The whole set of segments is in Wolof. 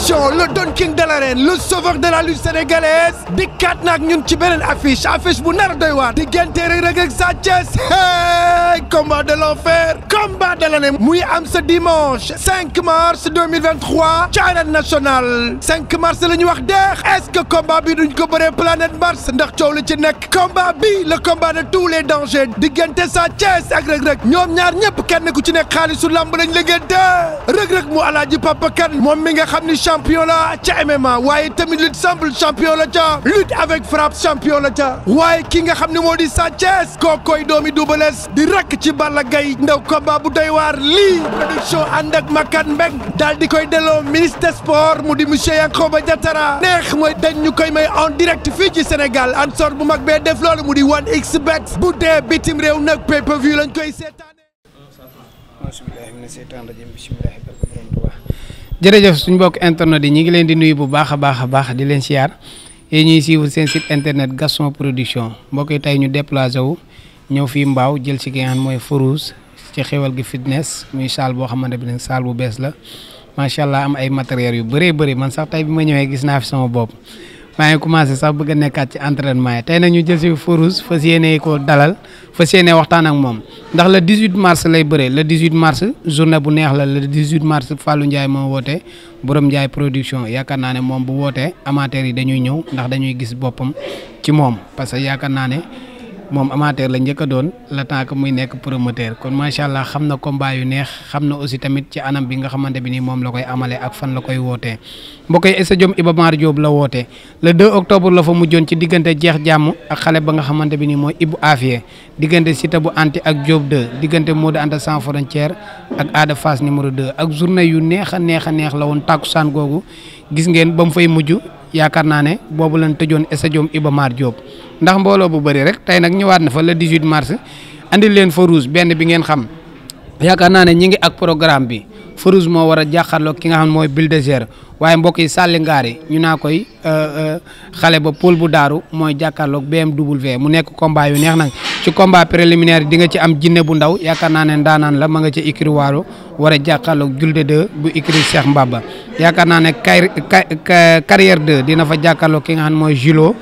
Production le Don King de l'arène le sauveur de la lutte sénégalaise dikkaat na ak ñun ci beneen affiche bu nar doy waar diggante Reug Reug ak Sa Thiès hey combat de l'enfer combat de l'année muy am ce dimanche 5 mars 2023 ci arène nationale 5 mars la ñu wax deex est-ce que combat bi duñ ko bëree planète Mars ndax coow li ci nekk combat bi le combat de tous les dangers diggante Sa Thiès ak Reug Reug ñoom ñaar ñëpp kenn ku ci nekk xaalisu lamb lañ liggéente Reug Reug mu Alaaji Papa Kane moom mi nga xam ni champion la ca MMA waaye tamit lutte simple champion la ca lutte avec frappe champion la ca waaye ki nga xam ne moo di Sa Thiès kookoy doomi Double Less di rakk ci Balla Gaye ndaw combat bu doy waar lii production ànd ak Makan Mbeng daal di koy delloo ministre des sports mu di monsieur Yankhoba Diattara neex mooy dañ ñu koy may en direct fii ci Sénégal ansor bu mag bee def loolu mu di 1xBet bu dee bitim réew nag pay-per-view lañ koy seetaane. jërëjëf suñu mbokk internet yi ñi ngi leen di nuyu bu baax a baax di leen siyaar yéen ñuy suivre seen site internet Gaston Production mbokk yi tey ñu déplacé wu ñëw fii Mbao jël ci ki nga xam mooy Forouz ci xéwal gi fitness muy salle boo xamante ne salle bu bees la macha allah am ay matériels yu bëree bëri man sax tey bi ma ñëwee gis naa fi sama bopp maa ngi commencé sax bëgg a nekkaat ci entraînement yi tey nag ñu jël si Forouz fas yéene ko dalal fas yéene waxtaan ak moom ndax le 18 mars lay bëree le 18 mars journée bu neex la le 18 mars Fallou Ndiaye moo woote borom Ndiaye production yaakaar naa ne moom bu wootee amateurs yi dañuy ñëw ndax dañuy gis boppam ci moom parce que yaakaar naa ne moom amateur la njëkk a doon le temps que muy nekk promoteur kon macha allah xam na combat yu neex xam na aussi tamit ci anam bi nga xamante bi nii moom la koy amalee ak fan la koy wootee mbokk yi stade Iba Mar Diop la wootee le 2 octobre la fa mujjoon ci diggante jeex jàmm ak xale ba nga xamante bi nii mooy Ibou Afia diggante Siteu bu anti ak Diop 2 diggante Modou Anta sans frontière ak Ada Fass numéro 2 ak journée yu neex a neex la woon tàkkusaan googu gis ngeen ba mu fay mujj yaakaar naa ne boobu lañ tëjoon stade Iba Mar Diop ndax mbooloo bu bëri rek tey nag ñëwaat na fa le 18 mars andil leen Forouz benn bi ngeen xam yaakaar naa ne ñi ngi ak programme bi Forouz moo war a jàkkaarloo ki nga xam mooy Bulldozer waaye mbokk yi sàlli ngaar yi ñu naa koy xale ba Paul bu daaru mooy jàkkaarloog BMW mu nekk combat yu neex nag ci combat préliminaire di nga ci am jinne bu ndaw yaakaar naa ne ndaanaan la ma nga ci ikri waalo war a jàkkaarloog Julde 2 bu ikri Cheikh Mbaba yaakaar naa ne carrière 2 dina fa jàkkaarloog ki nga xam mooy Julo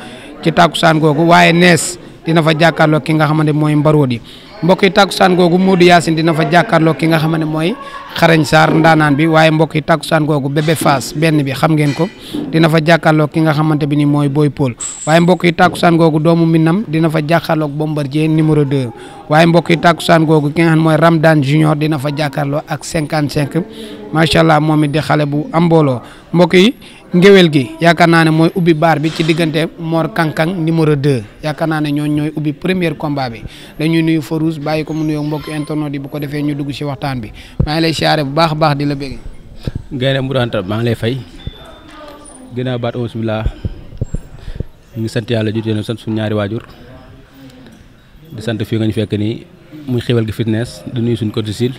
ci tàkkusaan googu waaye nees dina fa jàkkaarloog ki nga xamante mooy Mbarodi mbokk yi tàkkusaan googu Modou Yacine dina fa jàkkaarloog ki nga xamante mooy Xarañ Sarr ndaanaan bi waaye mbokk yi tàkkusaan googu Bébé Fass benn bi xam ngeen ko dina fa jàkkaarloog ki nga xamante bi ni mooy Boy Paul waaye mbokk yi tàkkusaan googu doomu Minam dina fa jàkkaarloog Bombardier numéro 2 waaye mbokk yi tàkkusaan googu ki nga xam mooy Ramdan Junior dina fa jàkkaarloo ak 55 macha allah moom it di xale bu am mbooloo mbokk yi ngéwél gi yaakaar naa ne mooy ubbi baar bi ci diggante Mor Kankang numéro 2 yaakaar naa ne ñooy ubbi premier combat bi dañuy nuyu Forouz bàyyi ko mu nuyoo mbokk internet yi bu ko defee ñu dugg ci waxtaan bi maa ngi lay siyaare bu baax a baax di la bëgg. Gaynde Modou Anta maa ngi lay fay ginnaaw baat bismillah ñu ngi sant yàlla jiitu sant suñu ñaari waajur di sant fii nga ñu fekk nii muy xéwal gi fitness di nuyu suñu côté sil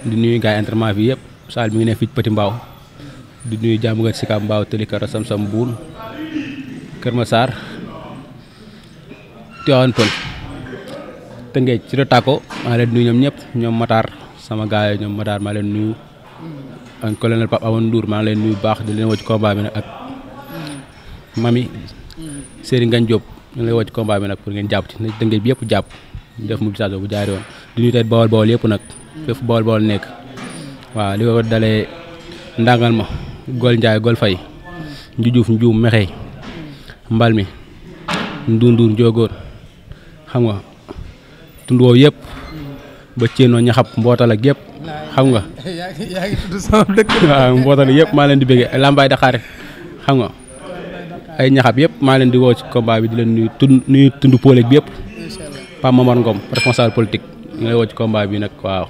di nuyu gars yi entraînement bi yëpp saal mi ngi nekk fii Petit Mbao di nuyu jàmm nga Sicap Mbao Télikara Sam-Sam Boul Kër Massar Tivaouane Peulh Tëngéej ci Tako maa leen nuyu ñoom ñëpp ñoom Matar sama gars yi ñoom Matar maa leen nuyu ak colonel Pape Amadou Ndour maa leen nuyu baax di leen woo ci combat bi nag ak mami Serigne Ngagne Diop ñu lay woo ci combat bi nag pour ngeen jàpp ci na Tëngéej bi yëpp jàpp ñu def mobilisation bu jaari woon di nuyu tey Bawol yëpp nag fépp Bawol nekk waaw li ko dalee ndangal ma Gol Ndiaye Gol Faye Njujuuf Njuum Mexey mbal mi Ndundur Njogoon xam nga tund woowu yëpp ba Céenoo Ñaxab mbootal ak yëpp xam nga yaa ngi tudd sama dëkk waaw mbootal yëpp maa leen di bëggee Lambaay Daxaare xam nga ay Ñaxab yëpp maa leen di woo ci combat bi di leen nuyu tund Poolek bi yëpp Pape Momar Ngom responsable politique ñu lay woo ci combat bi nag waaw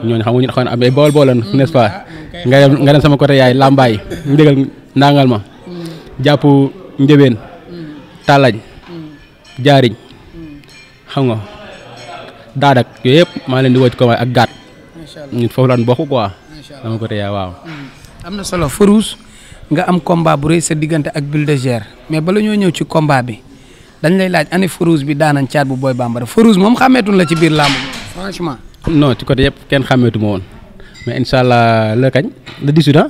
ñooñu xam nga ñu am ay bool n'est-ce pas nga dem sama côté yaay Lambaay ndégal ndangal ma jàpp njëbeen talañ jaariñ xam nga daadak yooyu yëpp maa leen di woo ci combat ak gaat ñun foofu lan bokk quoi sama côté yaay waaw am na solo Forouz nga am combat bu rëy sa diggante ak Bulldozer mais bala ñoo ñëw ci combat bi dañ lay laaj année Forouz bi daanañ caat bu Boy Bambara Forouz moom xàmmeetul la ci biir làmb franchement non ci côté yëpp kenn xàmmeetu ma woon mais incha allah la kañ le 18 ah.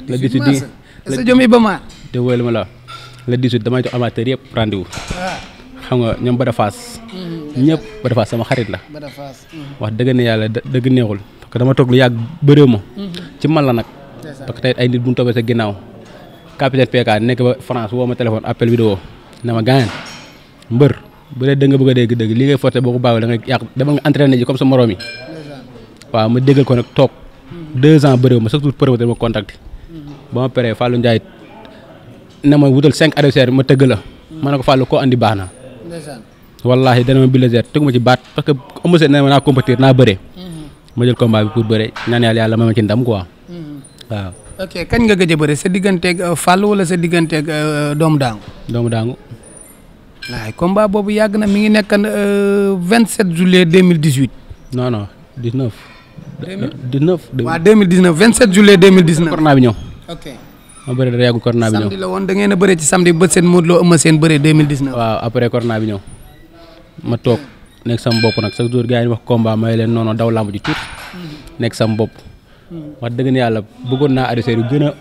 le 18 mars sa jom Iba Mar. te wóyul ma la le 18 damay jox amateur yëpp rendez-vous. xam nga ñoom Bada Fass. ñëpp Bada Fass sama xarit la. Bada Fass. wax dëgg ne yàlla dëgg neexul parce que dama toog lu yàgg bëréew ma. ci man la nag. parce que tey ay nit bu ñu toobee sa ginnaaw. capitaine PK nekk ba France woo ma téléphone appel vidéo na ma gaañan mbër bu dee da nga bëgg a dégg li ngay forcé boo ko bàyyi da nga yàq dama nga entraîné ji comme sa morom yi. waaw ma déggal ko nag toog 2 ans bëréew ma chaque jour promoteur ma contacté. ba ma paree Fallou Ndiaye ne ma wutal 5 adversaires ma tëgg la. ma ne ko Fallou koo andi baax na. wallaahi dana ma bilaser tëgg ma ci baat parce que amu see ne ma naa compétir naa bëre. ma jël combat bi pour bëre ñaan yàlla ma ma ci ndam quoi. waaw. ok kañ nga gëj a bëre sa digganteeg Fallou wala sa digganteeg Doomu Daangu. Doomu Daangu. waaye combat boobu yàgg na mi ngi nekk 27 juillet 2018. non non 19. 19. waaw 2019 27 juillet 2019. corona bi ñëw. ok. ma bëre da yàggu corona bi ñëw. samedi la woon da ngeen a bëre ci samedi ba seen Modou Lo Eumeu Sène bëre 2019. waaw après corona bi ñëw ma toog nekk sama bopp nag chaque jour gars yi wax combat may leen noonu daw lamb ji tuuti nekk sama bopp. wax dëgg ne yàlla bëggoon naa adversaire yu gën a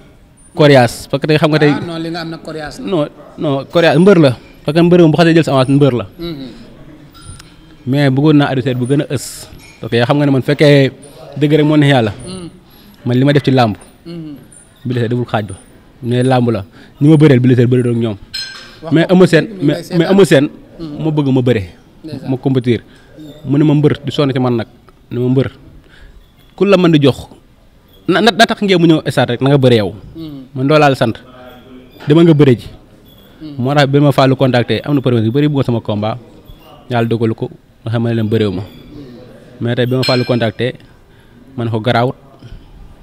coriace parce que tey xam nga tey. non li nga am na coriace. non coriace mbër la parce que mbër bu xasee jël sa avance mbër la. mais bëggoon naa adversaire bu gën a ës parce que xam nga ne man fekkee dëgg rek moo neex yàlla. man li ma def ci làmb. Blessé deful xaaj ba mais làmb la ñi ma bëreel Blessé bëri doon ñoom. mais Eumeu Sène mais Eumeu Sène ma bëgg ma bëre. ma compétir mu ne ma mbër di sonn ci man nag ne ma mbër ku la mën di jox. na tax ngeen mu ñëw stade rek na nga bëre yow. man loolu laa la sant dama nga bëre ji. moo tax bi ma Fallou contacté am na problème yu bëri bëggoon sama combat yàlla dogalu ko nga xam ne leen bëreew ma mais tey bi ma Fallou contacté man ko garaawut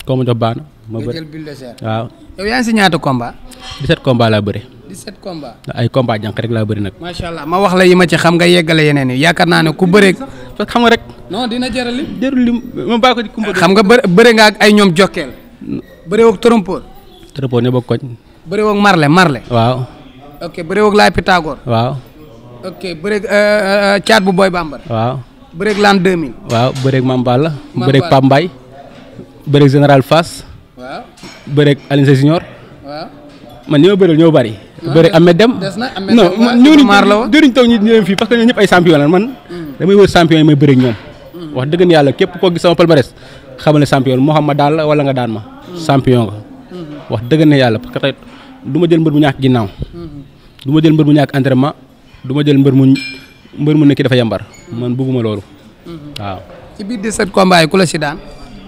koo ma jox baax na ma bëri waaw. yow yaa ngi si ñaata combat. 17 combat laa bëri. 17 combat. ay combat jànq rek laa bëri nag. macha allah ma wax la yi ma ci xam nga yeggale yeneen yi yaakaar naa ne ku bëreeg. parce que xam nga rek. non dina jëral lim. jarul lim ma bàyyi ko ci kumba. xam nga bëre nga ak ay ñoom Jokkel. bëre woog Trompeur. Trompeur ñoo bokk koñ. bëre woog Marle. waaw. ok bëre woog Laay Pythagore. waaw. ok bëreeg Caat bu Boy Bambara. waaw. bëreeg L'an 2000. waaw bëreeg Mame Balla. bëreeg Pape Mbaye. bëreeg Général Fass. waaw. bëreeg Alioune Sèye Junior. waaw. man ñi ma bëreel ñoo bari. bëreeg Ahmed Dem. des na Ahmed non Dem maar la woon jëriñ taw ñi ñëw fii parce que ñoom ñëpp ay champion la man. damay wër champion yi may bëreeg ñoom. wax dëgg yàlla képp koo gis sama palmarès xamal ne champion moo xam ma daal la wala nga daan ma. champion nga. wax dëgg ne yàlla parce que tey du ma jël mbër bu ñàkk ginnaaw. du ma jël mbër bu ñàkk entraînement du ma jël mbër mu nekk dafa yambar man bëgguma loolu. waaw. ci biir 17 combats yi ku la si daan.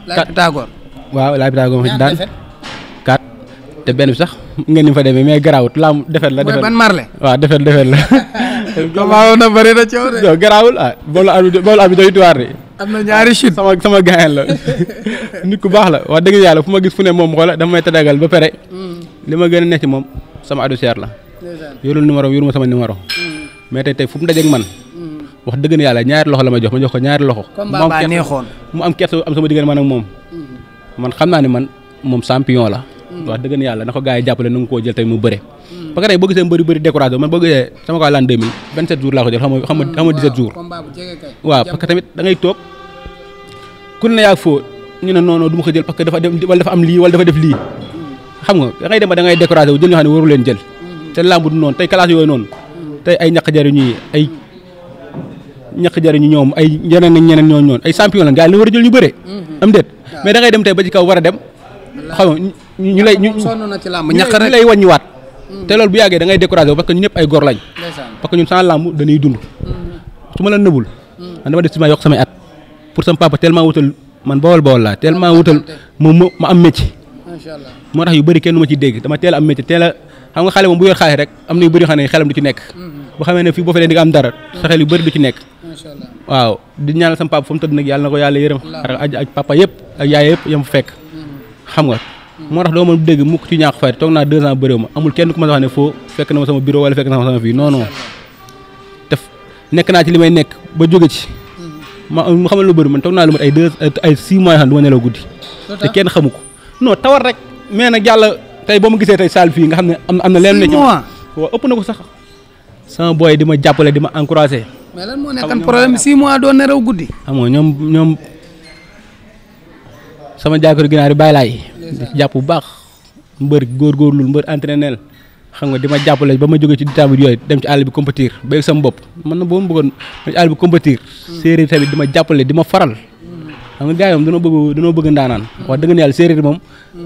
Laay Pythagore. waaw Laay Pythagore ma si daan 4 te benn bi sax ngeen ni fa demee mais garaawut laam defet la. mooy ban Marle. waaw defet la. combat woon na bëri na coow de. non garaawul ah boolu am bi doy tuwaar de. am na ñaari chute. sama gaañal la nit ku baax la wax dëgg yàlla fu ma gis fu ne moom xoola dafa may tadagal ba pare. li ma gën a nekk ci moom sama adversaire la. yorul numéro yoruma sama numéro. mais tey fu mu dajeeg man. wax dëgg yàlla ñaari loxo la ma jox ko ñaari loxo. combat baa neexoon mu am kersa am sama diggante man ak moom. man xam naa ne man moom champion la. wax dëgg yàlla na ko gars yi jàppale na nga koo jël tey mu bëre. parce que tey boo gisee bëri décoration man boo gisee sama kaw l'an 2000 27 jours laa ko jël xam nga 17 jours. waaw parce que tamit da ngay toog ku ne yaa foo ñu ne non du ma ko jël parce que dafa am lii wala dafa def lii. xam nga da ngay dem ba da ngay décoration wu jël ñoo xam ne waru leen jël. te lamb du noonu tey classe yooyu noonu tey ay ñaq jariñu yi ay ñaq jariñu ñoom ay ñeneen ak ñeneen ñooñu noonu ay champion la gars yi la war a jël ñu bëre. am déet mais da ngay dem tey ba ci kaw war a dem. xam nga ñu lay sonn na ci làmb ñaq rek ñu lay wàññiwaat. te loolu bu yàggee da ngay découragé parce que ñu ñëpp ay góor lañ. parce que ñun sans làmb dañuy dund. su ma la nëbul. man dama def si ma yokk samay at. pour sama papa tellement wutal man bawol laa tellement wutal ma am métier. macha allah moo tax yu bëri kenn du ma ci dégg dama teel a am métier teel a xam nga xale moom bu yor xaalis rek am na yu bëri yoo xam ne xelam du ci nekk. bu xamee ne fii boo fa leen di nga am dara. sa xel yu bëri du ci nekk. macha allah waaw di ñaanal sama papa fa mu tëdd nag yàlla na ko yàlla yërëm. ak papa yëpp ak yaay yëpp yam fa fekk. xam nga moo tax doo ma dégg mukk ci ñàkk fay toog naa 2 ans bëréew ma amul kenn ku ma wax ne foo fekk na ma sama bureau wala fekk na ma sama fii non non te nekk naa ci li may nekk ba jóge ci ma xamal lu bëri man toog naa lu mat ay 6 mois yoo xam ne du ma nelaw guddi te kenn xamu ko non tawar rek mais nag yàlla tey boo ma gisee tey salle fii nga xam ne am na leen ne ci waaw ëpp na ko sax sama boy di ma jàppale di ma encouragé. mais lan moo nekkan problème 6 mois doo nelaw guddi. xam nga ñoom sama jaakaaru ginaar yi bàyyi laay di jàpp bu baax mbër góorgóorlul mbër entraînel xam nga di ma jàppale ba ma jógee ci ditambi yooyu dem ci àll bi compétir ba sama bopp man na boo ma bëggoon ma ci àll bi compétir séeréer tamit di ma jàppale di ma faral xam nga gars yi moom danoo bëgg ndaanaan wax dëgg yàlla séeréer moom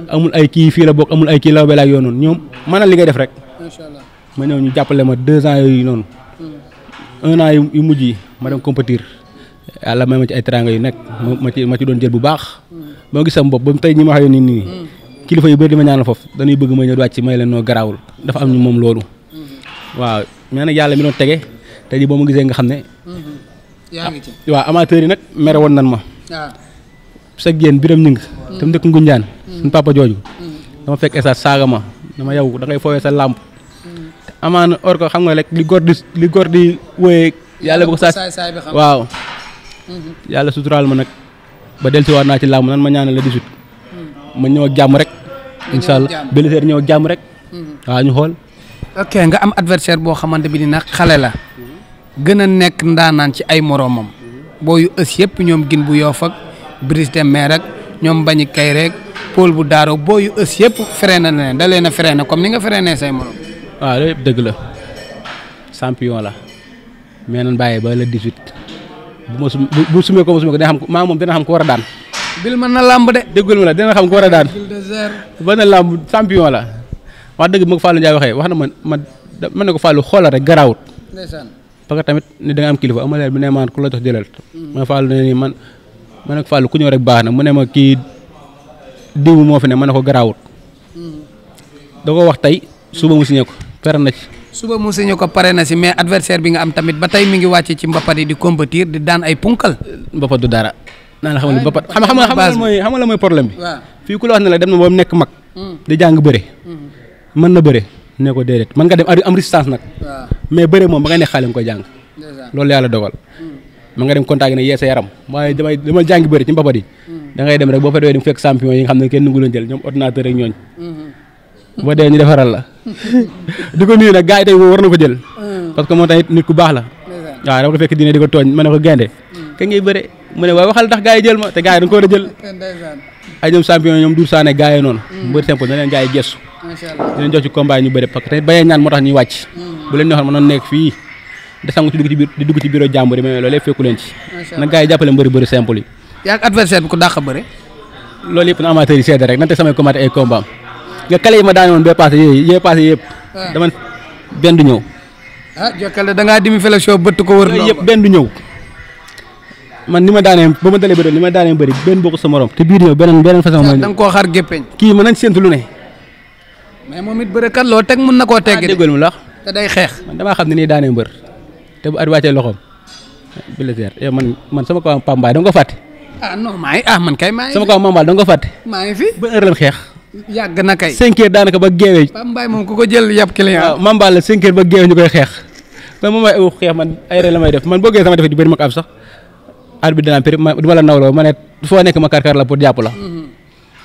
amul ay kii fii la bokk amul ay kii law belaak yoon noonu ñoom maanaam li ngay def rek ma ñëw ñu jàppale ma 2 ans yooyu noonu 1 an yu mujj yi ma dem compétir yàlla may ma ci ay teranga yu nekk ma ci doon jël bu baax ba ma gis sama bopp ba tey ñi ma waxee nii kilifa yu bëri di ma ñaanal foofu dañuy bëgg ma ñëw wàcc may leen noo garaawul dafa am ñu moom loolu waaw mais nag yàlla mi doon tege tey jii boo ma gisee nga xam ne yaa ngi ci waaw amateurs yi nag mere woon nan ma sa génn biram ñing te mu dëkk Ngunjaan suñu papa jooju dama fekk esa saaga ma dama yow da ngay foowee sa làmp te amaana or ko xam nga rek li góor di wooyee yàlla bu ko saa waaw yàlla suturaal ma nag ba dellusiwaat naa ci làmb nan ma ñaanal la 18 ma ñëw ak jàmm rek incha allah Béliseur ñëw ak jàmm rek waaw ñu xool ok nga am adversaire boo xamante bi ni nag xale la gën a nekk ndaanaan ci ay moroomam booyu ës yëpp ñoom gin bu Yoff ak Brise de Mer ak ñoom bañi kay rek Paul bu Daaro booyu ës yëpp freiné na leen da leen a freiné comme ni nga freiné say morom waaw loolu yëpp dëgg la champion la mais nan bàyyi ba le 18 bu sumee ko dina xam maa moom dina xam ko war a daan bil mën na làmb de déggul ma la dina xam ko war a daan ba na làmb champion la wax dëgg bi ma ko Fallou Ndiaye waxee wax na ma ne ko Fallou xoolal rek garaawut parce que tamit ni da nga am kilifa ama leen bi ne maan ku la jox jëlal ma Fallou ne nii man ne ko Fallou ku ñëw rek baax na mu ne ma kii diw moo fi ne ma ne ko garaawut da ko wax tey suba mu signé ko pare na ci suba mu signé ko pare na si mais adversaire bi nga am tamit ba tey mi ngi wàcc ci mbapat yi di compétir di daan ay punkal mbapat du dara naa la xamal ni mbapat xam nga la mooy problème bi fii ku la wax ne la dem na ba mu nekk mag di jàng bëre mën na bëre ne ko déedéet mën nga dem am résistance nag mais bëre moom ba nga nekk xale nga koy jàng loolu yàlla dogal mën nga dem contact ne yee sa yaram waaye dama jàngi bëre ci mbapat yi da ngay dem rek boo fa dee di fekk champion yi nga xam ne kenn nangu leen jël ñoom ordinateur rek ñooñ boo dee ñu defaral la di ko nuyu nag gars yi tey war na ko jël parce que moo tax nit ku baax la waaw dama ko fekk dine di ko tooñ ma ne ko gaynde ka ngay bëre mu ne waaye waxal ndax gars yi jël ma te gars yi da nga ko war a jël ay ñoom champion ñoom Dour Sané gars yi noonu mbëri simple na leen gars yi gestu di leen jox ci combat yi ñu bëri parce que tamit bañee ñaan moo tax ñuy wàcc bu leen neexoon ma noon nekk fii de sangu ci dugg ci bureau jàmbur yi mais loolu yëpp fekku leen ci nag gars yi jàppale mbëri bëri simple yi yaa ak adversaire bi ko dàq bëre loolu yëpp na amateur yi seede rek nante samay commenté ay combat nga kale yi ma daane woon bee passé yëpp dama benn du ñëw jokkale da ngaa dimi felexion bëtt ko wër yëpp benn du ñëw man ni ma daanee ba ma dalee bëri li ma daanee bëri benn bokk sa morom te biir ñëw beneen façon mooy da nga koo xar géppeñ kii mën nañ séntu lu ne mais moom it bëre kat loo teg mën na koo tegg déggal mu la te day xeex man damaa xam ne nii daanee mbër te bu at wàccee loxoom Béliseur yow man sama kaw Pambaay da nga ko fàtte non man kay maa ngi sama kaw Mambal da nga ko fàtte maa ngi fi ba heure la xeex yàgg na kay 5 heures daanaka ba géewee Pambaay moom ku ko jël yàpp client waaw Mambal la 5 heures ba géewee ñu koy xeex ba moom may xeex man ay ree la may def man boo gee sama defet di bëri ma ko am sax arbitre dinaa péri du ma la nawloo ma ne foo nekk ma karkar la pour jàpp la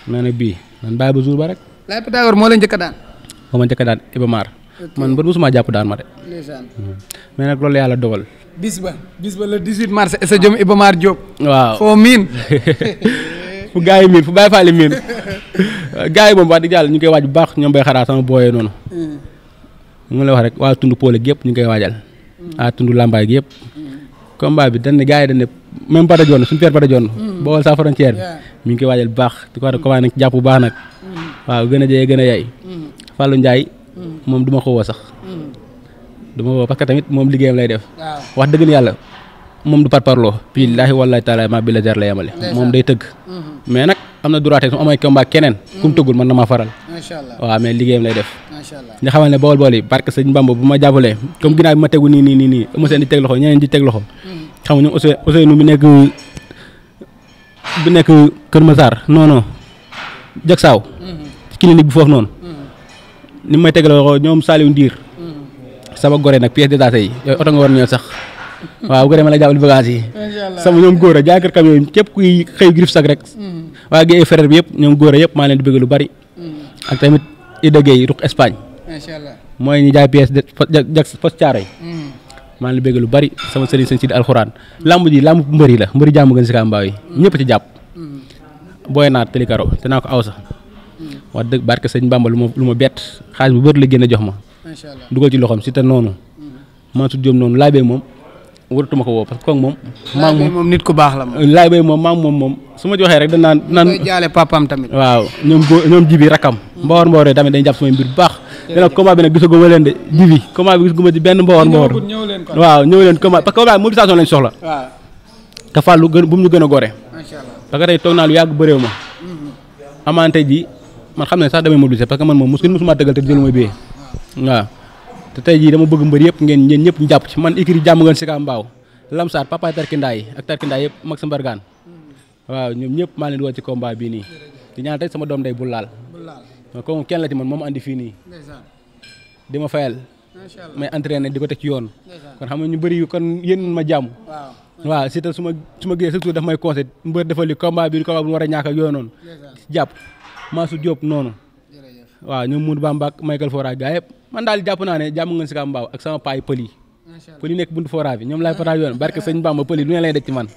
ma ne bii man bàyyi ba jour ba rek Laye Pythagore moo la njëkk a daan moo ma njëkk a daan Iba Mar man mbër musuma jàpp daan ma de mais nag loolu yàlla dogal bis ba le 18 mars sa jom Iba Mar Diop waaw foo miin fu gars yi miin fu bàyyi faale miin gars yi moom wax dëgg yàlla ñu ngi koy waaj bu baax ñoom bay xaraa sama booyee noonu mu ngi lay wax rek waa tund Poole gi yëpp ñu ngi koy waajal waa tund Lambaay gi yëpp combat bi dañ ne gars yi dañ ne même Bada Dione suñu père Bada Dione Bawol sa frontière bi mi ngi koy waajal bu baax di ko wax comment nag jàpp bu baax nag waaw gën a jëyee gën a yay Fallou Ndiaye moom du ma ko woo sax du ma woo parce que tamit moom liggéeyam lay def wax dëgg yàlla moom du parparloo billaahi wallaahi taala ma Béliseur la yemale moom day tëgg mais nag am na droit su amay combat keneen ku mu tëggul mën na maa faral waaw mais liggéeyam lay def nga xamal ne Bawol Bawol yi barke sëñ Bamba bu ma jàppalee comme ginnaaw bi ma tegu nii ama seen di teg loxo ñeneen di teg loxo xam nga ñoom Ousseynou bi nekk Kër Massar non Jaksaaw clinique bi foofu noonu ni may teg loxo ñoom Saliou Ndiir sama gore nag pièce détachée yi yooyu oto nga war ñëw sax waaw gore ma la jàppale bagage yi sama ñoom góor a jaakar kam yooyu képp kuy xëy griffe sax rek waaye Guèye frère bi yëpp ñoom góor a yëpp maa leen di bëgg lu bari ak tamit Ida Guèye ruq Espagne mooy ñu jaay pièce post caaro yi maa ngi bëgg lu bari sama sëriñ sëñ Sidi alxuraan lamb ji lamb mbëri la mbëri jàmm gën si kaa mbaaw yi ñëpp ci jàpp booy naat tëli karo te naa ko aw sax wax dëgg barke sëñ Bamba lu ma bett xaalis bu bëri la génne jox ma macha allah dugal ci loxoom si te noonu Mansour Diop noonu laay bay moom waratuma ko woo parce que kooku moom maa ngi moom nit ku baax la moom laay bay moom maa ngi moom su ma joxee rek danaan koy jaale papam tamit waaw ñoom jibi rakam mboor tamit dañ jàpp samay mbir bu baax dina combat bi nag gisaguma leen de jibi combat bi gisaguma ci benn mboor waaw ñëw leen combat parce que combat mobilisation lañ soxla te Fallou bu mu ñu gën a gore parce que tey toog naa lu yàgg bëréew ma amante ji man xam ne sax damay mobiliser parce que man moom musuma tëggal te jël mooy biyee waaw te tey jii dama bëgg mbër yëpp ngeen ñëpp ñu jàpp ci man ikiri jàmm ngeen si ka mbaaw lamsaar papa tarkindaa yi ak tarkindaa yëpp mag sa mbargaan waaw ñoom ñëpp maa leen di woo ci combat bii nii di ñaan tey sama doom day bul laal ko moom kenn la ci man moom andi fii nii di ma fayal may entraîné di ko teg ci yoon kon xam nga ñu bëri kon yéen ma jàmm waaw si te su ma gisee surtout daf may conseil mbër defal li combat bi combat bu war a ñàkk ak yooyu noonu jàpp Mansour Diop noonu waaw ñoom Moudou Bamba ak Michael Fora gaa yëpp man daal jàpp naa ne jàmm ngeen si ka mbaaw ak sama paay pël yi nekk buntu Fora bi ñoom laay pata yoon barke sëñ Bamba pël yi lu ne lay def ci man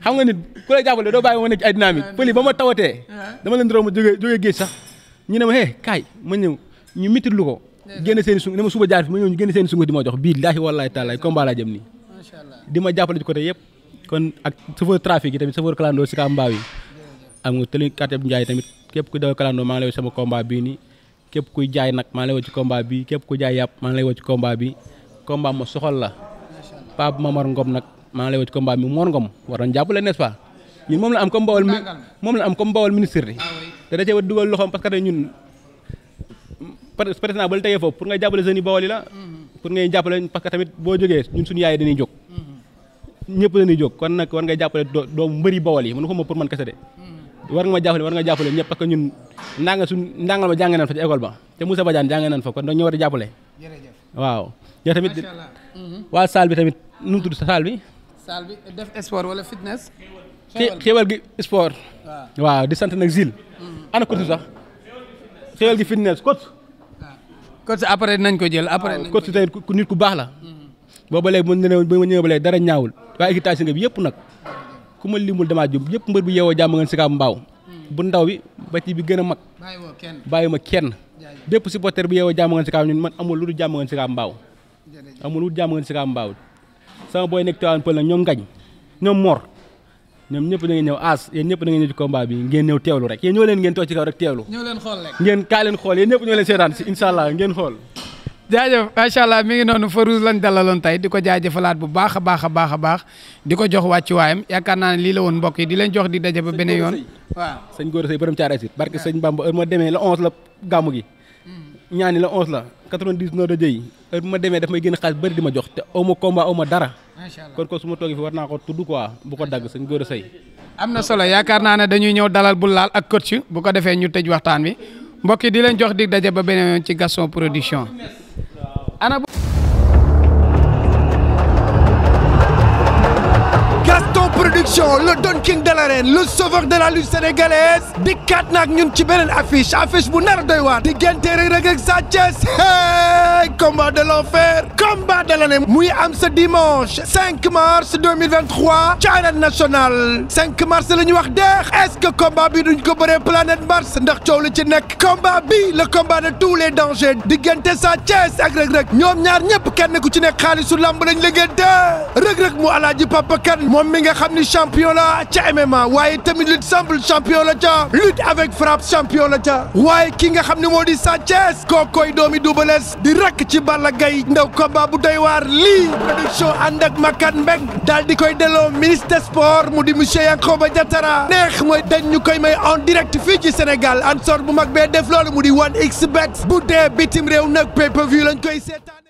xam nga nit ku lay jàppale doo bàyyi ma nekk ci ay dynamique pël yi ba ma tawatee dama leen ma jógee géej sax ñu ne ma kaay ma ñëw ñu mititlu ko génn seen sungu ne ma suba jaar fi ma ñëw ñu génn seen sungu di ma jox billaahi wallaahi taala combat laa jëm nii di ma jàppale ci côté yëpp kon ak chauffeur trafic yi tamit chauffeur kalandoo si ka mbaaw yi am nga tëli quartier bu Njaay tamit képp ku dawal kalandoo maa ngi lay woo sama combat bii nii képp kuy jaay nag maa ngi lay woo ci combat bi képp ku jaay yàpp maa ngi lay woo ci combat bi combat ma soxal la Pape Mamar Ngom nag maa ngi lay woo ci combat bi Mor Ngom war nañ jàppale n'est-ce pas ñun moom la am comme bawal ministre bi te da cee war dugal loxoom parce que ñun président ba la tegee foofu pour nga jàppale jeunes yi bawal yi la pour ngay jàppale parce que tamit boo jógee ñun suñu yaay dañuy jóg ñëpp dañuy jóg kon nag war ngay jàppale doomu mbëri bawal yi mënu ko ma pour man kese de war nga jàppale ñëpp parce que ñun ndangal ma jàngee nañ fa ci école ba te Moussa Badiane jàngee nañ fa kon dañu war a jàppale waaw yow tamit waa salle bi tamit nu mu tudd sa salle bi def sport wala fitness xéewal gi sport waaw di sant nag Zil ana coach sax xéewal gi fitness coach après nañ ko jël après coach tey nit ku baax la booba léegi ba ma ñëwee ba léegi dara ñaawul waaye équitation bi yëpp nag ku ma limul damaa jub yëpp mbër bu yeewoo jàmm ngeen si ka mbaaw bu ndaw bi ba ci bi gën a mag bàyyi ma kenn bépp supporter bu yeewoo jàmm ngeen si ka ñun man amul lu dul jàmm ngeen si ka mbaaw amul lu dul jàmm ngeen si ka mbaaw sama booy nekk Tivaouane Peulh nag ñoom ngañ ñoom Mor ñoom ñëpp da ngeen ñëw yéen ñëpp da ngeen ñëw ci combat bi ngeen ñëw teewlu rek yéen ñoo leen ngeen toog ci kaw rek teewlu ngeen kaa leen xool yéen ñëpp ñoo leen seetaan si incha allah ngeen xool jaajëf macha allah mi ngi noonu Farouz lañ dalaloon tey di ko jaajëfalaat bu baax a baax di ko jox wàccuwaayam yaakaar naa ne lii la woon mbokk yi di leen jox di daje ba beneen yoon waaw sëñ Gora Seye borom Thiaroye Site barke sëñ Bamba heure ma demee la 11 la gàmmu gi ñaani la 11 la 90 noo da jëy heure bu ma demee daf may génn xaalis bëri di ma jox te aw ma combat aw ma dara kon ko su ma toogee fi war naa ko tudd quoi bu ko dagg sëñ Gora Seye am na solo yaakaar naa ne dañuy ñëw dalal bul laal ak coach bu ko defee ñu tëj waxtaan wi mbokk yi di leen jox di daje ba beneen yoon ci Gaston Production Gaston Production le Don King de l'arène le sauveur de la lutte sénégalaise dikkaat na ak ñun ci beneen affiche bu nar a doy waar diggante Reug Reug ak Sa Thiès combat de l'enfer combat de l'année muy am ce dimanche 5 mars 2023 ci arène nationale 5 mars la ñu wax deex est-ce que combat bi duñ ko bëree planète Mars ndax coow li ci nekk combat bi le combat de tous les dangers diggante Sa Thiès ak Reug Reug ñoom ñaar ñëpp kenn ku ci nekk xaalisu lamb lañ liggéente Reug Reug mu Alaaji Papa Kane moom mi nga xam ni champion la ca MMA waaye tamit lutte simple champion la ca lutte avec frappe champion la ca waaye ki nga xam ne moo di Sa Thiès kookoy doomi Double Less di rakk ci Balla Gaye ndaw combat bu doy waar lii production ànd ak Makan Mbeng daal di koy delloo ministre des sports mu di monsieur Yankhoba Diattara neex mooy dañ ñu koy may en direct fii ci Sénégal ansor bu mag bee def loolu mu di 1xBet bu dee bitim réew nag pay-per-view lañ koy seetaan